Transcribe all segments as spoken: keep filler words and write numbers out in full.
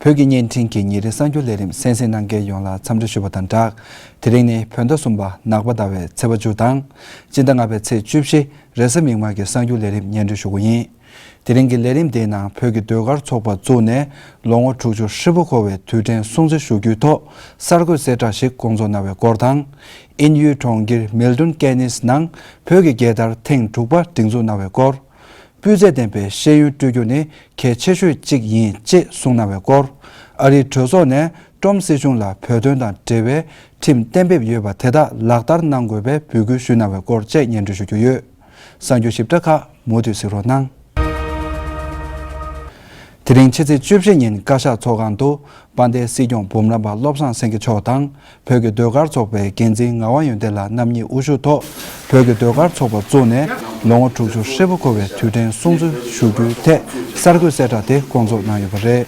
བོད་ཀྱི་བརྙན་འཕྲིན་གྱི་ཉིན་རེའི་གསར་འགྱུར་ལས་རིམ་གསན་གཟིགས་གནང་མཁན་ཡོངས་ལ་འཚམས་འདྲི་ཞུ་བ་དང་སྦྲགས། དེ་རིང་ནི་བོད་ཟླ་གསུམ་པ་ནག་པ་ཟླ་བའི་ཚེས་པ་བཅུ་དང་། སྤྱི་ཟླ་ལྔ་པའི་ཚེས་བཅུ་བཞི། རེས་གཟའ་མིག་དམར་གྱི་གསར་འགྱུར་ལས་རིམ་སྙན་སྒྲོན་ཞུ་གི་ཡིན། དེ་རིང་གི་ལས་རིམ་འདིའི་ནང་བོད་ཀྱི་ཟློས་གར་ཚོགས་པ་བཙུགས་ནས་ལོ་ངོ་དྲུག་ཅུ་ཧྲིལ་པོ་འཁོར་བའི་དུས་དྲན་སྲུང་བརྩི་ཞུ་རྒྱུའི་ཐོག་གསར་འགོད་གསལ་བསྒྲགས་ཤིག་བསྐོང་ཚོགས་གནང་བའི་སྐོར་དང་། དབྱིན་ཡུལ་གྲོང་ཁྱེར་མིལ་ཏོན་ཀེ་ནིས་ནང་བོད་ཀྱི་རྒྱལ་དར་ཐེངས་དྲུག་པ་སྒྲེང་འཛུགས་གནང་བའི་སྐོར། སྤུས་ཚད་ལྡན་པའི་ཤེས་ཡོན་སྤྲོད་རྒྱུ་ནི་གལ་ཆེ་ཤོས་གཅིག་ཡིན་ཅེས་གསུངས་གནང་བའི་སྐོར། ཨ་རིའི་གྲོས་ཚོགས་ནས་ཀྲོམ་སྲིད་གཞུང་ལ་བོད་དོན་དང་འབྲེལ་བའི་ཁྲིམས་གཏན་འབེབས་ཡོད་པ་དེ་དག་ལག་བསྟར་གནང་དགོས་པའི་འབོད་སྐུལ་ཞུས་གནང་བའི་སྐོར་བཅས་སྙན་སྒྲོན་ཞུ་རྒྱུ་ཡོད། གསར་འགྱུར་ཞིབ་ཕྲ་ཁག་མུ་མཐུད་གཟིགས་རོགས་གནང་། དེ་རིང་ཕྱི་ཚེས་བཅུ་བཞི་ཉིན་བཀའ་ཤག་ཚོགས་ཁང་དུ་དཔལ་ལྡན་སྲིད་སྐྱོང་འབུམ་རམས་པ་བློ་བཟང་སེང་གེ་མཆོག་དང་། བོད་ཀྱི་ཟློས་གར་ཚོགས་པའི་འགན་འཛིན་ངག་དབང་ཡོན་ཏན་ལགས་རྣམ་གཉིས་དབུ་བཞུགས་ཐོག་བོད་ཀྱི་ཟློས་གར་ཚོགས་པ་བཙུགས་ནས་ལོ་ངོ་དྲུག་ཅུ་ཧྲིལ་པོ་འཁོར་བའི་དུས་དྲན་སྲུང་བརྩི་ཞུ་རྒྱུའི་ཐད་གསར་འགོད་གསལ་བསྒྲགས་དེ་བསྐོང་ཚོགས་གནང་ཡོད་པ་རེད།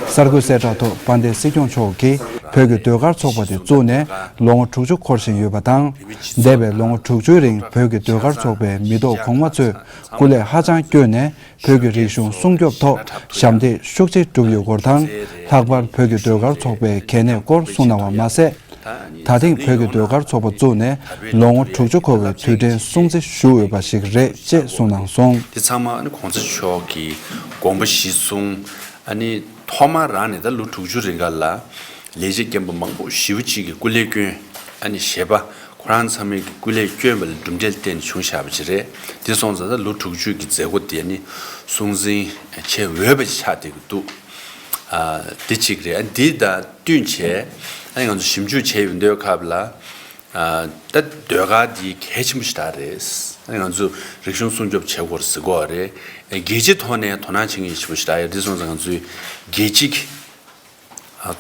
གསར་འགོད་གསལ་བསྒྲགས་ཐོག་དཔལ་ལྡན་སྲིད་སྐྱོང་མཆོག་གིས་བོད་ཀྱི་ཟློས་གར་ཚོགས་པ་དེ་བཙུགས་ནས་ལོ་ངོ་དྲུག་ཅུ་འཁོར་བཞིན་ཡོད་པ་དང་། འདས་པའི་ལོ་ངོ་དྲུག་ཅུའི་རིང་བོད་ཀྱི་ཟློས་གར་ཚོགས་པའི་མི་ཐོག་གོང་མ་ཚོས་སྐུ་ལས་ཧ་ཅང་བསྐྱོན་ནས། བོད་ཀྱི་རིག་གཞུང་སྲུང་སྐྱོབ་ཐོག་ཞབས་འདེགས་ཤུགས་ཆེ་བསྒྲུབས་ཡོད་སྐོར་དང་། ལྷག་པར་བོད་ཀྱི་ཟློས་གར་ཚོགས་པའི་གལ་གནད་སྐོར་གསུངས་གནང་བ་མ་ཟད། ད་ཐེངས་བོད་ཀྱི་ཟློས་གར་ཚོགས་པ་བཙུགས་ནས་ལོ་ངོ་དྲུག་ཅུ་འཁོར་བའི་དུས་དྲན་སྲུང་བརྩི་ཞུ་འོས་པ་ཞིག་རེད་ཅེས་གསུངས་གནང་སོང་། དེ་ཚང་མ་ཨ་ནི་གོང་ས་མཆོག་གི་དགོངས་པ་གཞིར་བཟུང་། ཨ་ནི་ཐོག་མ་རང་ནས་ད་ལོ་དྲུག་ཅུ་རིང་ག་ལ་ལས་བྱེད་རྒན་པ་མང་པོ་ཞེ་པོ་ཅིག་གིས་སྐུ་ལས་བསྐྱོན། ཨ་ནི་བཞེས་པ། ཁོ་རང་ཚང་མས་ཀྱི་སྐུ་ལས་བསྐྱོན་པ་ལ་གྲུབ་འབྲས་བརྟེན་ནས་བྱུང་བཞག་པ་ཅིག་རེད། དེ་སོང་ཙང་ད་ལོ་དྲུག་ཅུ་གི་མཛད་སྒོ་དེ་ནི་སྲུང་འཛིན་བྱེད་འོས་པ་ཅིག་ཆགས་བསྡད་ཀྱི་འདུག་ཨ། དེ་གཅིག་རེད། ཨ། འདི་དང་བསྟུན་བྱས། ཨ་ནི་ང་ཚོ་ཞིབ་འཇུག་བྱས་ཡོང་དུས་སྐབས་ལ། ཨ། ད་ཟློས་གར་འདི་གལ་ཆེན་པོ་ཞིག་རེད། ཨ་ནི་ང་ཚོ་རིག་གཞུང་སྲུང་སྐྱོབ་བྱེད་དགོས་རེད་ཟེར་གྱི་ཡོད་རེད། རྒྱལ་སྤྱིའི་ཐོག་ནས་དོ་སྣང་བྱེད་མཁན་ཞེ་པོ་ཞིག་རེད། དེ་སོང་ཙང་ང་ཚོའི་རྒྱལ་སྤྱི་གི་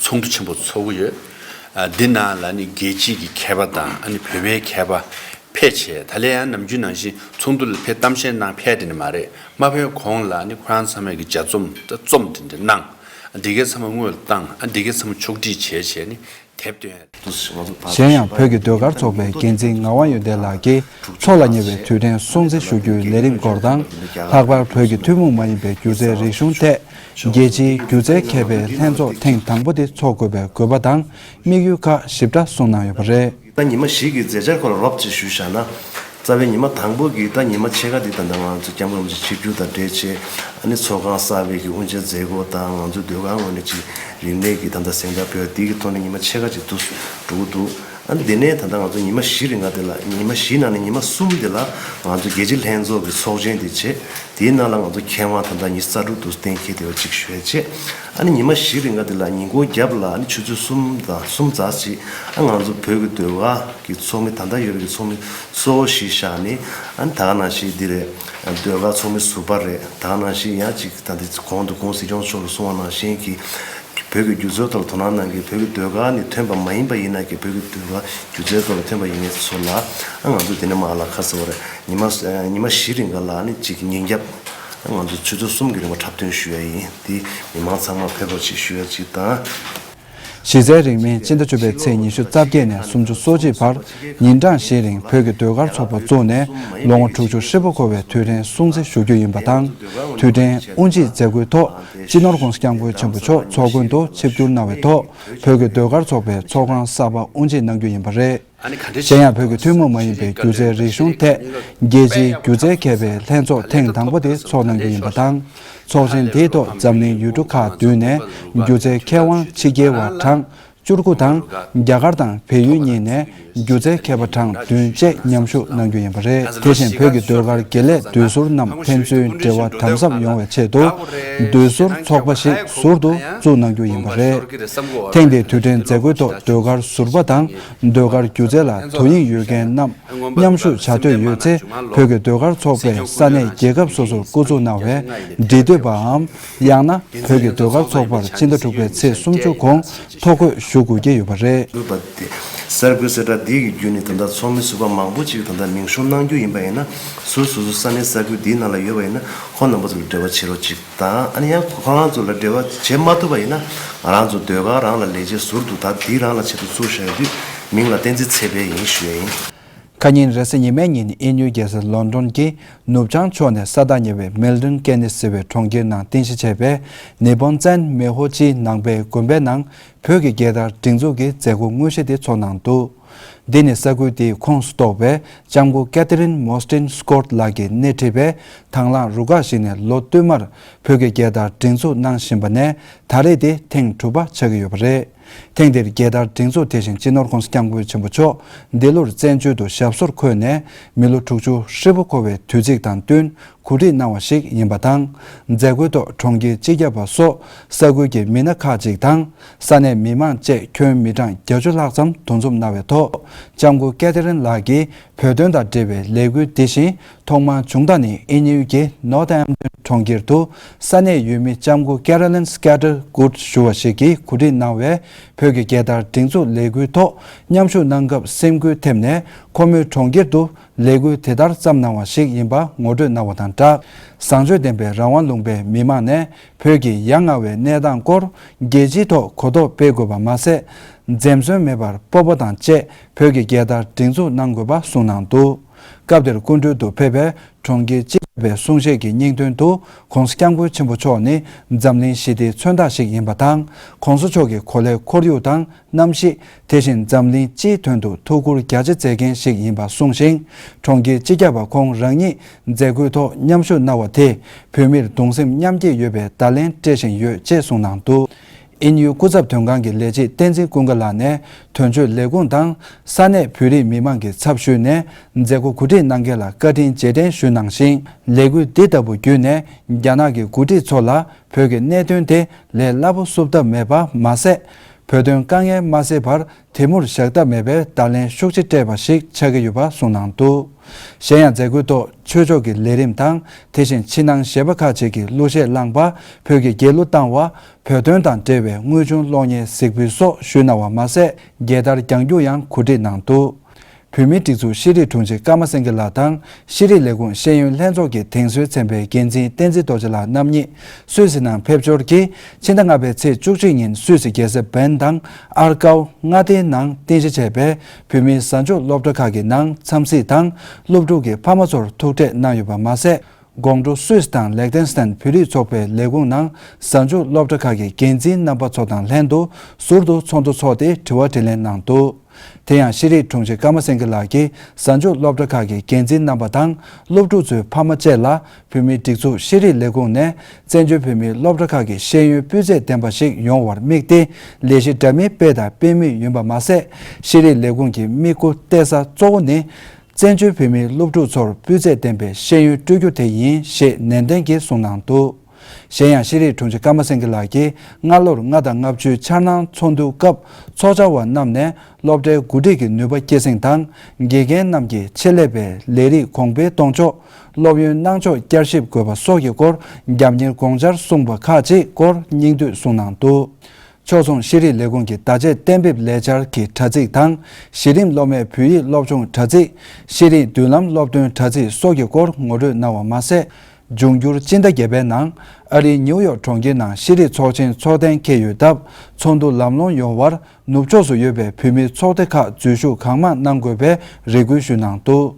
ཚོགས་འདུ་ཆེན་པོ་ཚོགས་ཀྱི་ཡོད། འདི་ནང་ལ་ནི་རྒྱལ་སྤྱིའི་གི་མཁས་པ་དང་ཨ་ནི་བོད་པའི་མཁས་པ་ཕེབས་བྱས། ད་ལན་ཡང་ནམ་རྒྱུན་ནང་བཞིན་ཚོགས་འདུ་ལ་ཕེབས་གཏམ་བཤད་གནང་ཕེབས་དེ་ནི་མ་རེད། མ་ཕེབས་གོང་ལ་ནི་ཁོ་རང་ཚང་མས་ཀྱི་ལྗགས་རྩོམ་ད་རྩོམ་དེ་འདྲ་གནང་། འདི་གའི་ཚང་མ་དངུལ་བཏང་། འདི་གའི་ཚང་མ་ཕྱོགས་སྒྲིག་བྱས་བྱས་ནི་དེབ་སྟོན། གཞན་ཡང་བོད་ཀྱི་ཟློས་གར་ཚོགས་པའི་འགན་འཛིན་ངག་དབང་ཡོན་ཏན་ལགས་ཀྱིས་འཚོགས་ལ་ཉེ་བའི་དུས་དྲན་སྲུང་བརྩི་ཞུ་རྒྱུའི་ལས་རིམ་སྐོར་དང་། ལྷག་པར་བོད་ཀྱི་ཐུན་མོང་མ་ཡིན་པའི་སྒྱུ་རྩལ་རིག་གཞུང་ཐད། རྒྱལ་སྤྱིའི་སྒྱུ་རྩལ་མཁས་པའི་ལྷན་ཚོགས་ཐེངས་དང་པོ་དེ་འཚོགས་དགོས་པའི་དགོས་པ་དང་དམིགས་ཡུལ་ཁག་ཞིབ་ཕྲ་གསུངས་གནང་ཡོད་པ་རེད། ད་ཉི་མ་བཞི་གི་མཛད་འཆར་སྐོར་ལ་རོབ་ཙམ་ཞུས་བཞག་ན། རྩ་བའི་ཉི་མ་དང་པོ་གི་ད་ཉི་མ་ཕྱེད་ཀ་འདི་ད་ལྟ་ང་ཚོ་སྐྱབས་མགོན་རིན་པོ་ཆེ་ཆིབས་བསྒྱུར་དང་འབྲེལ་བྱས། ཨ་ནི་ཚོགས་ཁང་གསར་པའི་གི་དབུ་འབྱེད་མཛད་སྒོ་དང་། ང་ཚོ་ཟློས་གར་ངོས་ནས་ཅིག་རིག་གནས་ཀྱི་ད་ལྟ་གཟེངས་རྟགས་ཕུལ་བ་འདི་གི་ཐོག་ནས་ཉི་མ་ཕྱེད་ཀ་ཅིག་ཏུ་འགྲོ་གི་འདུག་ཨ་ནི་འདི་ནས་ད་ལྟ་ང་ཚོ་ཉི་མ་བཞི་རིང་ག་འདི་ལ། ཉི་མ་བཞི་ནང་ནས་ཉི་མ་གསུམ་འདི་ལ་ང་ཚོ་རྒྱལ་སྤྱི་ལྷན་ཚོགས་ཀྱི་ཚོགས་ཆེན་འདི་བྱས། དེའི་ནང་ལ་ང་ཚོ་མཁས་དབང་ད་ལྟ་ཉི་ཤུ་རྩ་དྲུག་འདུག་གཏན་འཁེལ་བསྡད་པ་ཅིག་ཞུ་ཡ་བྱས། ཨ་ནི་ཉི་མ་བཞི་རིང་ག་འདི་ལ་ཉིན་གུང་རྒྱབ་ལ་ཨ་ནི་ཆུ་ཚོད་གསུམ་དང་གསུམ་ཙམ་ཞིག་ཨ་ང་ཚོ་བོད་ཀྱི་ཟློས་གར་གྱི་ཚོགས་མི། ད་ལྟ་ཡོད་པའི་གི་ཚོགས་མི་གཙོ་བོ་བཞི་བཞག་ནས། ཨ་ནི་ད་ག་ནང་བཞིན་འདི་རེད། ཟློས་གར་ཚོགས་མི་ཟུར་པ་རེད། ད་ག་ནང་བཞིན་ཡང་ཅིག་ད་འདི་གོང་དུ་གོང་སྲིད་སྐྱོང་མཆོག་ལ་གསུངས་པ་ནང་བཞིན་གྱི་བོད་ཀྱི་སྒྱུ་རྩལ་ཐོག་ལ་དོ་སྣང་གནང་མཁན། བོད་ཀྱི་ཟློས་གར་ནི་ཐོན་པ་མ་ཡིན་པ་ཡིན་ན་ཀྱང་བོད་ཀྱི་ཟློས་གར་སྒྱུ་རྩལ་ཐོག་ལ་ཐོན་པ་ཡིན་མཁན་ཚོ་ལ། ཨ་ང་ཚོ་དེ་ནས་མར་ལ་ཁ་གསལ་བ་རེད། ཉི་མ་ཉི་མ་བཞི་རིང་ག་ལ་ཨ་ནི་ཅིག་ཉིན་རྒྱབ་ཨ་ང་ཚོ་ཆུ་ཚོད་གསུམ་གྱི་རིང་བ་འཁྲབ་སྟོན་ཞུ་ཡ་ཡིན། དེ་མི་མང་ཚང་མ་ཕེབས་རོགས་ཅིག་ཞུ་ཡ་ཅིག་དང་། གཞི་རྩའི་རིང་མིན་སྤྱི་ཟླ་བཅུ་པའི་ཚེས་ཉི་ཤུ་རྩ་བརྒྱད་ནས་སུམ་ཅུ་སོ་གཅིག་བར་ཉིན་གྲངས་བཞིའི་རིང་བོད་ཀྱི་ཟློས་གར་ཚོགས་པ་བཙུགས་ནས་ལོ་ངོ་དྲུག་ཅུ་ཧྲིལ་པོ་འཁོར་བའི་དུས་དྲན་སྲུང་བརྩི་ཞུ་རྒྱུ་ཡིན་པ་དང་། དུས་དྲན་དབུ་འབྱེད་མཛད་སྒོའི་ཐོག་སྤྱི་ནོར་༸གོང་ས་༸སྐྱབས་མགོན་ཆེན་པོ་མཆོག་ཚོགས་མགོན་དུ་ཆིབས་བསྒྱུར་གནང་བའི་ཐོག་བོད་ཀྱི་ཟློས་གར་ཚོགས་པའི་ཚོགས་ཁང་གསར་པ་དབུ་འབྱེད་གནང་རྒྱུ་ཡིན་པ་རེད། གཞན་ཡང་བོད་ཀྱི་ཐུན་མོང་མ་ཡིན་པའི་སྒྱུ་རྩལ་རིག་གཞུང་ཐད་རྒྱལ་སྤྱིའི་སྒྱུ་རྩལ་མཁས་པའི་ལྷན་ཚོགས་ཐེངས་དང་པོ་དེ་འཚོགས་གནང་རྒྱུ་ཡིན་པ་དང་། ཚོགས་ཆེན་དེའི་ཐོག་འཛམ་གླིང་ཡུལ་གྲུ་ཁག་བདུན་ནས་སྒྱུ་རྩལ་མཁས་དབང་ཕྱི་རྒྱལ་བ་གྲངས་བཅུ་དགུ་དང་། རྒྱ་གར་དང་བལ་ཡུལ་གཉིས་ནས་སྒྱུ་རྩལ་མཁས་པ་གྲངས་བདུན་བཅས་མཉམ་ཞུགས་གནང་རྒྱུ་ཡིན་པ་རེད། དེ་བཞིན་བོད་ཀྱི་ཟློས་གར་དགེ་ལས་འདུས་ཟུར་རྣམས་ཕན་ཚུན་འབྲེལ་བ་དམ་ཟབ་ཡོང་བའི་ཆེད་དུ། འདུས་ཟུར་ཚོགས་པ་ཞིག་ཟུར་དུ་བཙུགས་གནང་རྒྱུ་ཡིན་པ་རེད། ཐེངས་འདིའི་དུས་དྲན་མཛད་སྒོའི་ཐོག་ཟློས་གར་ཟུར་པ་དང་། ཟློས་གར་སྒྱུ་རྩལ་ལ་དོ་དབྱིངས་ཡོད་མཁན་རྣམས་མཉམ་ཞུགས་བྱ་འདོད་ཡོད་ཚེ། བོད་ཀྱི་ཟློས་གར་ཚོགས་པས་ས་གནས་རྒྱལ་ཁབ་སོ་སོར་བསྐོ་འཛུགས་གནང་བའི་འབྲེལ་མཐུད་པའམ། ཡང་ན་བོད་ཀྱི་ཟློས་གར་ཚོགས་པར་སྤྱི་ཟླ་དྲུག་པའི་ཚེས་སུམ་ཅུ་གོང་ཐོ་འགོད་ཞུ་དགོས་ཀྱི་ཡོད་པ་རེད། གསར་འགོད་གསལ་བསྒྲགས་འདི་གི་བརྒྱུད་ནས་ད་ལྟ་ཚོགས་མི་ཟུར་པ་མང་པོ་ཅིག་ད་ལྟ་མིང་གཞུང་གནང་རྒྱུ་ཡིན་པ་ཡིན་ན། ཟུར་སོ་སོ་ས་གནས་ས་ཁུལ་འདིའི་ནང་ལ་ཡོད་པ་ཡིན་ན། ཁོང་རྣམ་པ་ཚོ་ལ་འབྲེལ་བ་བྱེད་རོགས་ཅིག་དང་། ཨ་ནི་ཡང་ཁོང་རང་ཚོ་ལ་འབྲེལ་བ་བྱེད་མ་ཐུབ་པ་ཡིན་ན། ང་རང་ཚོ་ཟློས་གར་རང་ལ་ལས་བྱེད་ཟུར་དུ་ད་འདི་རང་ལ་ཆེད་དུ་བཙུགས་བཞག་ཡོད་དུས། མིང་ལ་བསྟན་འཛིན་ཚེ་འཕེལ་ཡིན་ཞུ་ཡ་ཡིན། ཁ་ཉིན་རེས་གཟའ་ཉི་མའི་ཉིན་དབྱིན་ཡུལ་རྒྱལ་ས་ལོན་ཌོན་གྱི་ནུབ་བྱང་ཕྱོགས་ནས་ས་ཐག་ཉེ་བའི་མིལ་ཏོན་ཀེ་ནིས་ཟེར་བའི་གྲོང་ཁྱེར་ནང་རྟེན་གཞི་བྱས་པའི་ནི་ཕོན་ཙན་མེ་ཧོ་ཅིའི་ནང་པའི་དགོན་པའི་ནང་བོད་ཀྱི་རྒྱལ་དར་སྒྲེང་འཛུགས་ཀྱི་མཛད་སྒོ་དངོས་གཞི་དེ་ཚོགས་གནང་འདུག་འདི་ནི་ས་ཁུལ་དེའི་ཁོངས་སུ་གཏོགས་པའི་ལྕམ་སྐུ་ཀེ་ཐི་རིན་མོ་སི་ཏིན་སྐོར་ལགས་ཀྱིས་སྣེ་ཁྲིད་པའི་དང་བླངས་རུ་ཁག་ཞིག་ནས་ལོ་བསྟུད་མར་བོད་ཀྱི་རྒྱལ་དར་སྒྲེང་འཛུགས་གནང་བཞིན་པ་ནས་ད་རེས་དེ་ཐེངས་དྲུག་པ་ཆགས་ཀྱི་ཡོད་པ་རེད། ཐེངས་འདིར་རྒྱལ་དར་སྒྲེང་འཛུགས་དེ་བཞིན་སྤྱི་ནོར་༸གོང་ས་༸སྐྱབས་མགོན་ཆེན་པོ་མཆོག་འདི་ལོར་བཙན་བྱོལ་དུ་ཞབས་སོར་འཁོད་ནས་མི་ལོ་དྲུག་ཅུ་ཧྲིལ་པོ་འཁོར་བའི་དུས་ཚིགས་དང་བསྟུན་གོ་སྒྲིག་གནང་བ་ཞིག་ཡིན་པ་དང་། མཛད་སྒོའི་ཐོག་གྲོང་ཁྱེར་སྤྱི་ཁྱབ་པ་སོགས་ས་ཁུལ་གྱི་མི་སྣ་ཁག་ཅིག་དང་ས་གནས་མི་མང་བཅས་ཁྱོན་མི་གྲངས་བརྒྱད་ཅུ་ལྷག་ཙམ་འདུ་འཛོམས་གནང་བའི་ཐོག་ལྕམ་སྐུ་ཀེ་ཐི་རིན་ལགས་ཀྱིས་བོད་དོན་དང་འབྲེལ་བའི་ལས་འགུལ་འདི་བཞིན་ཐོག་མར་བྱུང་མདའ་ནི་དབྱིན་ཡུལ་གྱི་ནོར་ཐ་ཧེམ་ཊོན་གྲོང་ཁྱེར་དུ་ས་གནས་ཡུལ་མི་ལྕམ་སྐུ་ཀེ་རོ་ལིན་སྐེ་ཏར་གུཌ་ཞུ་བ་ཞིག་གིས་གོ་སྒྲིག་གནང་བའི་བོད་ཀྱི་རྒྱལ་དར་སྒྲེང་འཛུགས་ལས་འགུལ་ཐོག་མཉམ་ཞུགས་གནང་སྐབས་སེམས་འགུལ་ཐེབས་ནས་ཁོ་མོས་གྲོང་ཁྱེར་དུ་ལས་འགུལ་དེ་ལྟར་བརྩམས་གནང་བ་ཞིག་ཡིན་པ་ངོ་སྤྲོད་གནང་བ་དང་སྦྲགས། བཟང་སྤྱོད་ལྡན་པའི་རང་དབང་ལུང་པའི་མི་མང་ནས་བོད་ཀྱི་ཡ་ང་བའི་གནས་སྟངས་སྐོར་རྒྱལ་སྤྱིའི་ཐོག་གོ་རྟོགས་སྤེལ་དགོས་པ་མ་ཟད། འཛེམ་ཟོན་མེད་པར་སྤོབས་པ་དང་བཅས་བོད་ཀྱི་རྒྱལ་དར་སྒྲེང་འཛུགས་གནང་དགོས་པ་གསུངས་གནང་འདུག་སྐབས་དེར་སྐུ་མགྲོན་དུ་ཕེབས་པའི་གྲོང་ཁྱེར་སྤྱི་ཁྱབ་པའི་གསུང་བཤད་ཀྱི་སྙིང་དོན་དུ་༸གོང་ས་༸སྐྱབས་མགོན་ཆེན་པོ་མཆོག་ནི་འཛམ་གླིང་ཞི་བདེའི་མཚོན་རྟགས་ཤིག་ཡིན་པ་དང་། ༸གོང་ས་མཆོག་གི་གོ་ལའི་ཁོར་ཡུག་དང་གནམ་གཤིས། དེ་བཞིན་འཛམ་གླིང་སྤྱིའི་དོན་དུ་ཐུགས་ཁུར་རྒྱ་ཆེ་མཛད་མཁན་ཞིག་ཡིན་པ་གསུངས་ཤིང་། གྲོང་ཁྱེར་སྤྱི་ཁྱབ་པ་ཁོང་རང་ཉིད་མཛད་སྒོའི་ཐོག་མཉམ་ཞུགས་གནང་བ་དེས་བོད་མིར་གདུང་སེམས་མཉམ་སྐྱེད་ཡོད་པའི་བརྡ་ལན་སྤྲད་བཞིན་ཡོད་ཅེས་གསུངས་གནང་འདུག་དབྱིན་ཡུལ་སྐུ་ཚབ་དོན་ཁང་གི་ལས་བྱེད་བསྟན་འཛིན་ཀུན་དགའ་ལགས་ནས་དོན་གཅོད་ལས་ཁུངས་དང་ས་གནས་བོད་རིགས་མི་མང་གི་ཚབ་ཞུས་ནས་མཛད་སྒོ་གོ་སྒྲིག་གནང་མཁན་ལ་བཀའ་དྲིན་རྗེས་དྲན་ཞུས་གནང་ཞིང་། ལས་འགུལ་འདི་ལྟ་བུ་བརྒྱུད་ནས་རྒྱ་ནག་གི་འགོ་ཁྲིད་ཚོ་ལ་བོད་ཀྱི་གནད་དོན་དེ་ལས་སླ་པོ་བསུབ་ཐབས་མེད་པ་མ་ཟད། བོད་དོན་དཀའ་ངལ་མ་སེལ་བར་དེ་མུར་བཞག་ཐབས་མེད་པའི་བརྡ་ལན་ཤུགས་ཆེ་སྤྲད་པ་ཞིག་ཆགས་ཀྱི་ཡོད་པ་གསུངས་གནང་འདུག་གཞན་ཡང་མཛད་སྒོའི་ཐོག་ཆོས་ཕྱོགས་ཀྱི་ལས་རིམ་དང་དེ་བཞིན་ཕྱི་ནང་གཞས་པ་ཁག་ཅིག་གིས་གླུ་གཞས་བླངས་པ། བོད་ཀྱི་རྒྱལ་གླུ་བཏང་བ། བོད་དོན་དང་འབྲེལ་བའི་དངོས་བྱུང་གློག་བརྙན་གཟིགས་འབུལ་སོགས་ཞུས་གནང་བ་མ་ཟད། རྒྱལ་དར་རྒྱང་རྒྱུག་ཡང་གོ་སྒྲིག་གནང་འདུག་བོད་མིའི་སྒྲིག་འཛུགས་ཤེས་རིག་དྲུང་ཆེ་ཀརྨ་སེང་གེ་ལགས་དང་ཤེས་རིག་ལས་ཁུངས་ཤེས་ཡོན་ལྷན་ཚོགས་ཀྱི་དེང་སྲོལ་ཚན་པའི་འགན་འཛིན་བསྟན་འཛིན་རྡོ་རྗེ་ལགས་རྣམ་གཉིས་སུད་སི་ནང་ཕེབས་འབྱོར་གྱིས་ཕྱི་ཟླ་ལྔ་པའི་ཚེས་བཅུ་གཅིག་ཉིན་སུད་སི་རྒྱལ་ས་བན་དང་ཨར་ཀའུ་མངའ་སྡེའི་ནང་རྟེན་གཞི་བྱས་པའི་བོད་མིའི་གཟའ་མཇུག་སློབ་གྲྭ་ཁག་གི་ནང་འཚམས་གཟིགས་དང་སློབ་ཕྲུག་གི་ཕ་མ་ཚོར་ཐུག་འཕྲད་གནང་ཡོད་པ་མ་ཟད། དགོང་དྲོ་སུད་སི་དང་ལེག་ཏེན་སི་ཏན་བོད་རིགས་ཚོགས་པའི་ལས་ཁུངས་ནང་གཟའ་མཇུག་སློབ་གྲྭ་ཁག་གི་འགན་འཛིན་རྣམ་པ་ཚོ་དང་ལྷན་དུ་ཟུར་དུ་ཚོགས་འདུ་འཚོགས་ཏེ་དྲི་བ་དྲིས་ལན་གནང་འདུག་དེ་ཡང་ཤེས་རིག་དྲུང་ཆེ་ཀརྨ་སེང་གེ་ལགས་ཀྱིས་གཟའ་མཇུག་སློབ་གྲྭ་ཁག་གི་འགན་འཛིན་རྣམ་པ་དང་སློབ་ཕྲུག་ཚོའི་ཕ་མ་བཅས་ལ་བོད་མིའི་སྒྲིག་འཛུགས་ཤེས་རིག་ལས་ཁུངས་ནས་བཙན་བྱོལ་བོད་མིའི་སློབ་གྲྭ་ཁག་གི་ཤེས་ཡོན་སྤུས་ཚད་ལྡན་པ་ཞིག་ཡོང་བར་དམིགས་ཏེ་ལས་གཞི་འདྲ་མིན་སྤེལ་དང་སྤེལ་མུས་ཡིན་པ་མ་ཟད། ཤེས་རིག་ལས་ཁུངས་ཀྱི་དམིགས་སྒོ་གཏད་ས་གཙོ་བོ་ནི། བཙན་བྱོལ་བོད་མིའི་སློབ་ཕྲུག་ཚོར་སྤུས་ཚད་ལྡན་པའི་ཤེས་ཡོན་སྤྲོད་རྒྱུ་དེ་ཡིན་ཞེས་ནན་ཏན་གྱིས་གསུངས་གནང་འདུག་གཞན་ཡང་ཤེས་རིག་དྲུང་ཆེ་ཀརྨ་སེང་གེ་ལགས་ཀྱིས་སྔ་ལོར་ལྔ་དང་ལྔ་བཅུའི་འཆར་སྣང་ཚོགས་འདུའི་སྐབས་ཚོགས་བཅར་བ་རྣམས་ནས་སློབ་གྲྭའི་འགོ་ཁྲིད་ཀྱི་ནུས་པ་སྐྱེད་སྲིང་དང་། དགེ་རྒན་རྣམས་ཀྱིས་ཆེད་ལས་པའི་ལས་རིགས་གོང་འཕེལ་གཏོང་ཕྱོགས། སློབ་ཡོན་གནང་ཕྱོགས་བསྐྱར་ཞིབ་དགོས་པ་སོགས་ཀྱི་སྐོར་རྒྱབ་གཉེར་དགོངས་འཆར་གསུངས་པ་ཁག་ཅིག་སྐོར་སྙིང་བསྡུས་གསུངས་གནང་འདུག་ཕྱོགས་མཚུངས་ཤེས་རིག་ལས་ཁུངས་ཀྱི་བརྡ་ཆད་གཏན་འབེབས་ལས་འཆར་གྱི་དྲ་ཚིགས་དང་། གཞི་རིམ་སློབ་མའི་བོད་ཡིག་སློབ་སྦྱོང་དྲ་ཚིགས། ཤེས་རིག་མདུན་ལམ་སློབ་སྟོན་དྲ་ཚིགས་སོགས་ཀྱི་སྐོར་ངོ་སྤྲོད་གནང་བ་མ་ཟད། འབྱུང་འགྱུར་སྤྱི་ཟླ་བརྒྱད་པའི་ནང་ཨ་རིའི་ནིའུ་ཡོག་གྲོང་ཁྱེར་ནང་ཤེས་རིག་ཚོགས་ཆེན་འཚོགས་གཏན་འཁེལ་ཡོད་སྟབས། ཚོགས་འདུ་ལམ་ལྷོང་ཡོང་བར་ནུབ་ཕྱོགས་སུ་ཡོད་པའི་བོད་མིའི་ཚོགས་སྡེ་ཁག་འཛུལ་ཞུགས་གང་མང་གནང་དགོས་པའི་རེ་སྐུལ་ཞུས་གནང་འདུག་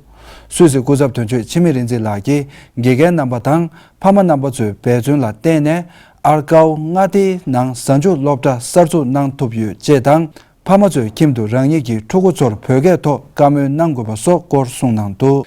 སུད་སི་སྐུ་ཚབ་དོན་གཅོད་འཆི་མེད་རིག་འཛིན་ལགས་ཀྱིས་དགེ་རྒན་རྣམ་པ་དང་། ཕ་མ་རྣམ་པ་ཚོའི་འབད་བརྩོན་ལ་བརྟེན་ནས་ཨར་ཀའོ་མངའ་སྡེའི་ནང་གཟའ་མཇུག་སློབ་གྲྭ་གསར་འཛུགས་གནང་ཐུབ་ཡོད་ཅེས་དང་། ཕ་མ་ཚོས་ཁྱིམ་དུ་རང་ཉིད་ཀྱི་ཕྲུ་གུ་ཚོར་བོད་སྐད་ཐོག་བཀའ་མོལ་གནང་དགོས་པ་སོགས་སྐོར་གསུངས་གནང་འདུག་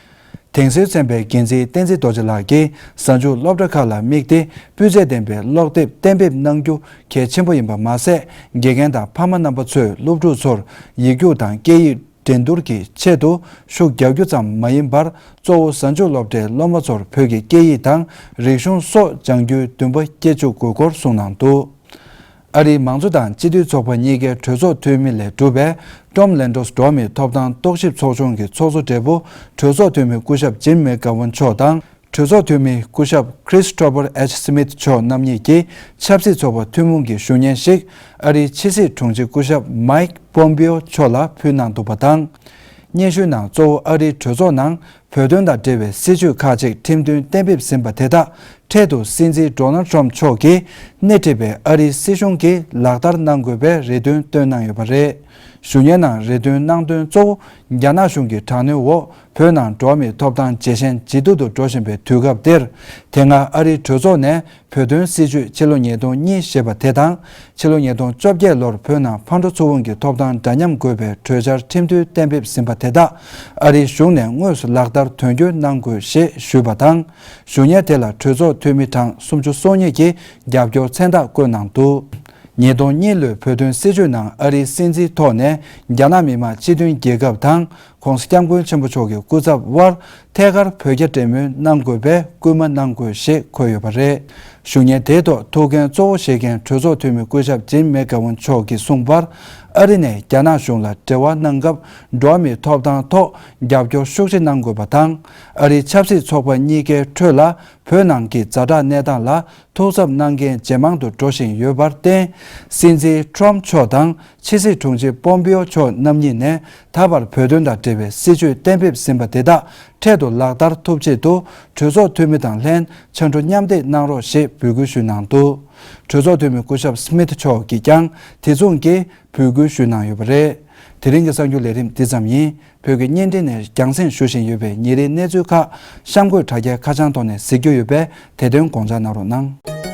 དེང་སྲིད་ཚན་པའི་འགན་འཛིན་བསྟན་འཛིན་རྡོ་རྗེ་ལགས་ཀྱིས་གཟའ་མཇུག་སློབ་གྲྭ་ཁག་ལ་དམིགས་ཏེ་སྤུས་ཚད་ལྡན་པའི་ཀློག་དེབ་གཏན་འབེབས་གནང་རྒྱུ་གལ་ཆེན་པོ་ཡིན་པ་མ་ཟད། དགེ་རྒན་དང་ཕ་མ་རྣམ་པ་ཚོས་སློབ་ཕྲུག་ཚོར་ཡིག་རྒྱུགས་དང་སྐད་ཡིག་འགྲན་བསྡུར་གྱི་ཆེད་དུ་ཤུགས་རྒྱག་རྒྱུ་ཙམ་མ་ཡིན་པར། གཙོ་བོ་གཟའ་མཇུག་སློབ་གྲྭའི་སློབ་མ་ཚོར་བོད་ཀྱི་སྐད་ཡིག་དང་རིག་གཞུང་སོགས་སྦྱང་རྒྱུའི་འདུན་པ་སྐྱེ་བཅུག་དགོས་སྐོར་གསུངས་གནང་འདུག་ཨ་རིའི་མང་གཙོ་དང་སྤྱི་འཐུས་ཚོགས་པ་གཉིས་ཀའི་གྲོས་ཚོགས་འཐུས་མི་ལས་གྲུབ་པའི་ཀྲོམ་ལན་ཌོས་འགྲོ་བ་མིའི་ཐོབ་ཐང་རྟོག་ཞིབ་ཚོགས་ཆུང་གི་ཚོགས་གཙོ་སྦྲེལ་པོ་གྲོས་ཚོགས་འཐུས་མི་སྐུ་ཞབས་ཇིམ་མེག་གྷ་ཝན་མཆོག་དང་། གྲོས་ཚོགས་འཐུས་མི་སྐུ་ཞབས་Christopher H Smith་མཆོག་རྣམ་གཉིས་ཀྱིས་ཆབ་སྲིད་ཚོགས་པ་ཐུན་མོང་གི་ཞུ་སྙན་ཞིག་ཨ་རིའི་ཕྱི་སྲིད་དྲུང་ཆེ་སྐུ་ཞབས་མའིག་པོམ་པེའོ་མཆོག་ལ་ཕུལ་གནང་འདུག་པ་དང་། སྙན་ཞུའི་ནང་གཙོ་བོ་ཨ་རིའི་གྲོས་ཚོགས་ནང་བོད་དོན་དང་འབྲེལ་བའི་སྲིད་བྱུས་ཁག་ཅིག་ཁྲིམས་མཐུན་གཏན་འབེབས་ཟིན་པ་དེ་དག་འཕྲལ་དུ་སྲིད་འཛིན་ཌོ་ནལ་ཊམ་མཆོག་གིས་སྣེ་ཁྲིད་པའི་ཨ་རིའི་སྲིད་གཞུང་གིས་ལག་བསྟར་གནང་དགོས་པའི་རེ་འདུན་བཏོན་གནང་ཡོད་པ་རེད། ཞུ་སྙན་ནང་རེ་འདུན་གནང་དོན་གཙོ་བོ། རྒྱ་ནག་གཞུང་གི་དྲག་གནོན་འོག་བོད་ནང་འགྲོ་བ་མིའི་ཐོབ་ཐང་ཇེ་ཞན་ཇེ་སྡུག་ཏུ་འགྲོ་བཞིན་པའི་དུས་སྐབས་འདིར། དེ་སྔ་ཨ་རིའི་གྲོས་ཚོགས་ནས་བོད་དོན་སྲིད་བྱུས་ཕྱི་ལོ་ཉིས་སྟོང་གཉིས་ཞེས་པ་དེ་དང་། ཕྱི་ལོ་ཉིས་སྟོང་བཅོ་བརྒྱད་ལོར་བོད་ནང་ཕར་འགྲོ་ཚུར་འོང་གི་ཐོབ་ཐང་འདྲ་མཉམ་དགོས་པའི་གྲོས་འཆར་ཁྲིམས་མཐུན་གཏན་འབེབས་ཟིན་པ་དེ་དག་ཨ་རིའི་གཞུང་ནས་དངོས་སུ་ལག་བསྟར་དོན་འཁྱོལ་གནང་དགོས་ཞེས་ཞུས་པ་དང་། ཞུ་སྙན་དེ་ལ་གྲོས་ཚོགས་འཐུས་མི་གྲངས་སུམ་ཅུ་སོ་གཉིས་ཀྱིས་རྒྱབ་སྐྱོར་མཚན་རྟགས་བཀོད་གནང་འདུག་ཉིས་སྟོང་གཉིས་ལོའི་བོད་དོན་སྲིད་བྱུས་ནང་ཨ་རིའི་སྲིད་འཛིན་ཐོག་ནས་རྒྱ་ནག་མི་དམངས་སྤྱི་མཐུན་རྒྱལ་ཁབ་དང་། ྋགོང་ས་ྋསྐྱབས་མགོན་ཆེན་པོ་མཆོག་གི་སྐུ་ཚབ་དབར་ཐད་ཀར་བོད་རྒྱ་འབྲེལ་མོལ་གནང་དགོས་པའི་སྐུལ་མ་གནང་དགོས་ཞེས་འཁོད་ཡོད་པ་རེད། ཞུ་སྙན་དེའི་ཐོག་ཐུགས་འགན་གཙོ་བོ་བཞེས་མཁན་གྲོས་ཚོགས་འཐུས་མི་སྐུ་ཞབས་ཇིམ་མེག་གྷ་ཝན་མཆོག་གིས་གསུངས་པར། ཨ་རི་ནས་རྒྱ་ནག་གཞུང་ལ་འབྲེལ་བ་གནང་སྐབས་འགྲོ་བ་མིའི་ཐོབ་ཐང་ཐོག་རྒྱབ་སྐྱོར་ཤུགས་ཆེ་གནང་དགོས་པ་དང་། ཨ་རིའི་ཆབ་སྲིད་ཚོགས་པ་གཉིས་ཀའི་ཁྲོད་ལ་བོད་ནང་གི་ཛ་དྲག་གནས་སྟངས་ལ་ཐུགས་འཚབ་གནང་མཁན་ཇེ་མང་དུ་འགྲོ་བཞིན་ཡོད་པར་བརྟེན། སྲིད་འཛིན་ཊརམ་མཆོག་དང་ཕྱི་སྲིད་དྲུང་ཆེ་པོམ་པེའོ་མཆོག་རྣམ་གཉིས་ནས་ད་བར་བོད་དོན་དང་འབྲེལ་བའི་སྲིད་བྱུས་གཏན་འབེབས་ཟིན་པ་དེ་དག་འཕྲལ་དུ་ལག་བསྟར་ཐུབ་ཆེད་དུ་གྲོས་ཚོགས་འཐུས་མི་དང་ལྷན་ཕྱར་གྲུ་མཉམ་འདེགས་གནང་རོགས་ཞེས་འབོད་སྐུལ་ཞུས་གནང་འདུག་གྲོས་ཚོགས་འཐུས་མི་སྐུ་ཞབས་སྨིད་མཆོག་གིས་ཀྱང་དེ་མཚུངས་ཀྱི་འབོད་སྐུལ་ཞུས་གནང་ཡོད་པ་རེད། དེ་རིང་གི་གསར་འགྱུར་ལས་རིམ་འདི་ཙམ་ཡིན། བོད་ཀྱི་བརྙན་འཕྲིན་ནས་རྒྱང་སྲིང་ཞུ་བཞིན་ཡོད་པའི་ཉིན་རེའི་གནས་ཚུལ་ཁག་གཤམ་འཁོད་དྲ་རྒྱའི་ཁ་བྱང་ཐོག་ནས་གཟིགས་རྒྱུ་ཡོད་པས་དེ་དོན་དགོངས་འཇགས་གནང་རོགས་གནང་།